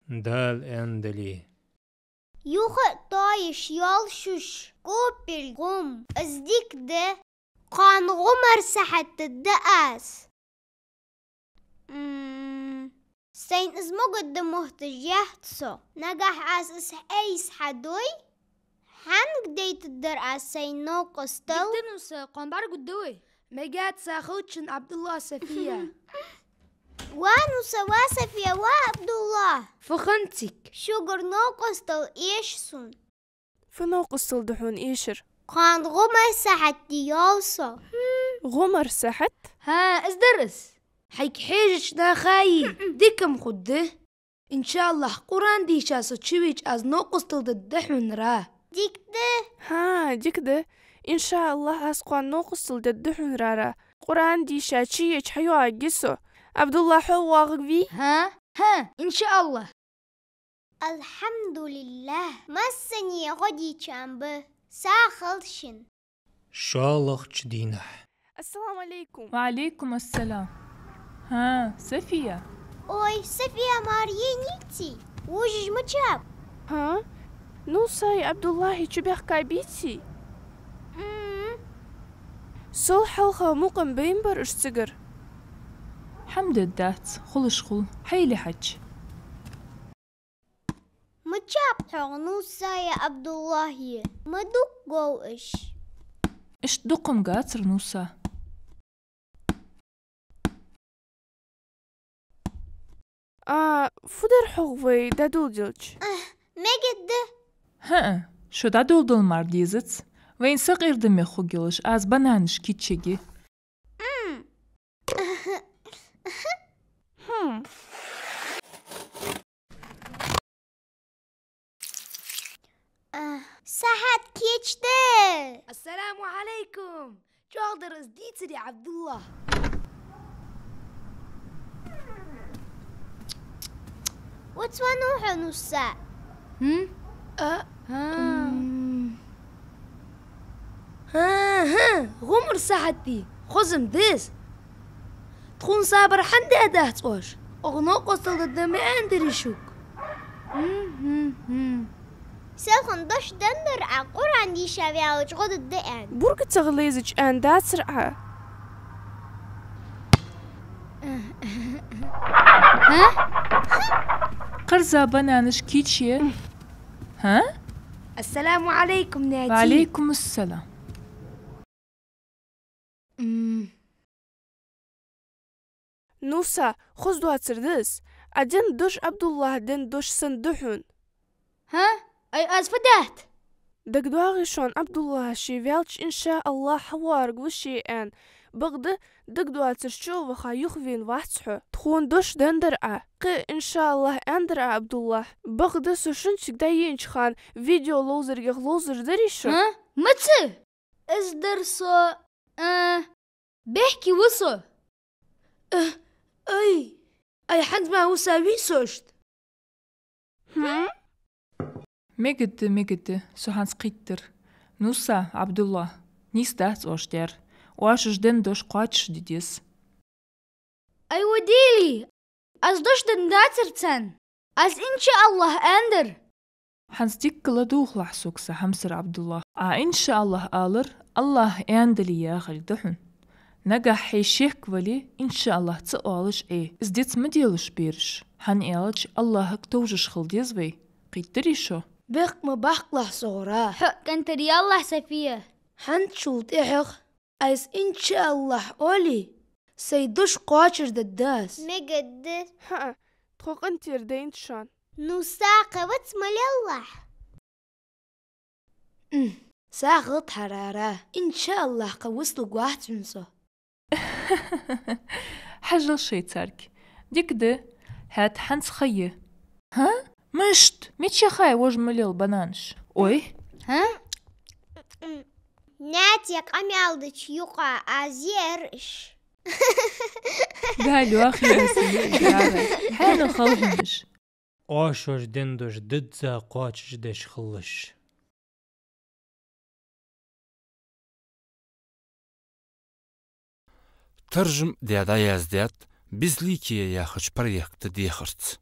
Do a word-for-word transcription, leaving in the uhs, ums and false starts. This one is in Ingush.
Дала аьнна дале. Юха а тоаеш йоал шоаш копель гӀум. Из дика да. Кхоана гӀумара сахьат дергда аз. М, сайна из ма гургда мотташ яц со. Нагахь аз из хьайса хьадой, хьанга дайтаргдар аз сай новкъостал? Дика да, Нуса, кхоана бӀаргагургда вай. Мегаьд са хилча Ӏабдуллахь, Сафия. Ва, Нуса, ва, Сафия, ва, Ӏабдуллахь. Фу хиннад цига? Шугара новкъостал эш сона. Фу новкъостал да хьона эшар? Кхоана гӀумара сахьат да йоал со. ГӀумара сахьат? ХӀаа, из дар из. Хьайга хьежача наха а дика ма хургда. Иншааллахь, Къуръан дийша со чувеча аз новкъостал дергда хьона ра. Дика да. ХӀаа, дика да. Иншааллахь, аз кхоана новкъостал дергда хьона ра. Къуръан дийша чуеча хьайоагӀаргья со. Ӏабдуллахь, хьо а воагӀаргвий? ХӀаа, хӀаа, иншааллахь. Алхьамдулиллахь, массане гӀо дийча ба, сагӀа хилда шун. ШоллагӀча дийнахьа. Ассаламу Ӏалайкум. Ва Ӏалайкум ассалам. ХӀаа, Сафия. Ой, Сафия, мара еннай ци? Вожаш мичаб? ХӀаа? Нусай Ӏабдуллахьи чубаьхкабий ци? М. Сол хьалха мукъам баьннабар уж цигара. ХӀама дергдац, хулаш хул, хьайла хьача. Мичаб хьогӀ Нусаи Ӏабдуллахьи? Ма дукха гов уж. Иштта дукха-м гацар, Нуса. А, фу дар хьогӀ вай дӀадоладелча? Ах, мегаргда. ХӀаа, шо дӀадоладала мара дезац. Вайна сакъердаме хургйолаш, аз бананаш кийчъергья. М. ХӀм. А, сахьат кийчде. Ассаламу Ӏалайкум. ЧӀоагӀдар из дийцаре, Ӏабдуллахь. Вац вану хьо, Нуса? ХӀм? А, ХӀаа. М. ХӀаа, хӀаа, гӀумара сахьат дий, хоза-м да из. Тхона сабар хӀана даьдац оаш? Оаха новкъостал дергда ма аьннадарий шуга? М-м-м. Селхан дош деннадар Ӏа, Къуръан дийша ваьлча гӀо дергда аьнна. Бурга ца гӀалайзача аьнна дацар Ӏа. ХӀаа? Кхарза бананаш кийчъе. ХӀаа? Ассаламу Ӏалайкум, нати. Ва Ӏалайкум ассалам. М. Нуса, хоза доацар да из. Ӏа денна дош Ӏабдуллахьа денна дош санна да хьона. ХӀаа? Ай, аз фу даьд? ДагадоагӀий шоана, Ӏабдуллахь ше ваьлча, иншааллахь, хьавоагӀаргва ше аьнна. Бакъда, дагадоацаш чу а ваха, юхавена вац хьо. Тхона дош деннадар Ӏа. Кхы а иншааллахь аьннадар Ӏа, Ӏабдуллахь. Бакъда, со шун цига дӀаенача хана видео ловзаргех ловзаш дарий шо? ХӀаа? Маца? Из дар со, а, бехке ва со. Э, ай, ай, хӀанз мара вусаргвий со иштта? ХӀм? Мегаргда, мегаргда, со хӀанз кхийттар. Нуса, Ӏабдуллахь, нийса дац оаш даьр. Оаш уж денна дош кхоачашде деза. Ай, ва Дели, аз дош денна дацар царна. Аз иншааллахь аьннадар. ХӀанз дикка ладувгӀалахь сога, са хьамсара Ӏабдуллахь. Ӏа иншааллахь алар, Аллахьа аьнна дале яхилга да хьона. Нагахь хьай шек вале, иншааллахь ца оалаш Ӏе. Из диц ма делаш бераш. ХӀана аьлча Аллахьага товжаш хила деза вай. Кхийттарий шо? Бехк ма баккхалахь согара. Хьо кӀантар яллахь, Сафия. ХӀанзчул тӀехьагӀа аз иншааллахь оале, сай дош кхоачашдергда аз. Мегаргда. ХӀаа, тхо къинтӀера дайнад шоана. Нуса, кхы вац ма лелалахь. М, сагӀа хилда хьарара. Иншааллахь, кхы вусалургвац хьона со. Хьажал шоай царга. Дика да, хӀаьта хӀанз ха я. ХӀаа? Мишта? Мичахьа вож ма лела бананаш? Ой. ХӀаа? Нати, къамаьл деча юкъа аз яр уж. Галёх ясили гара. Хьайна халхинаш. Оаш уж денна дош дизза кхоачашдеш хилалаш. Таржам даь дӀаяздаьд «Безликие» яхача проекта дехарца.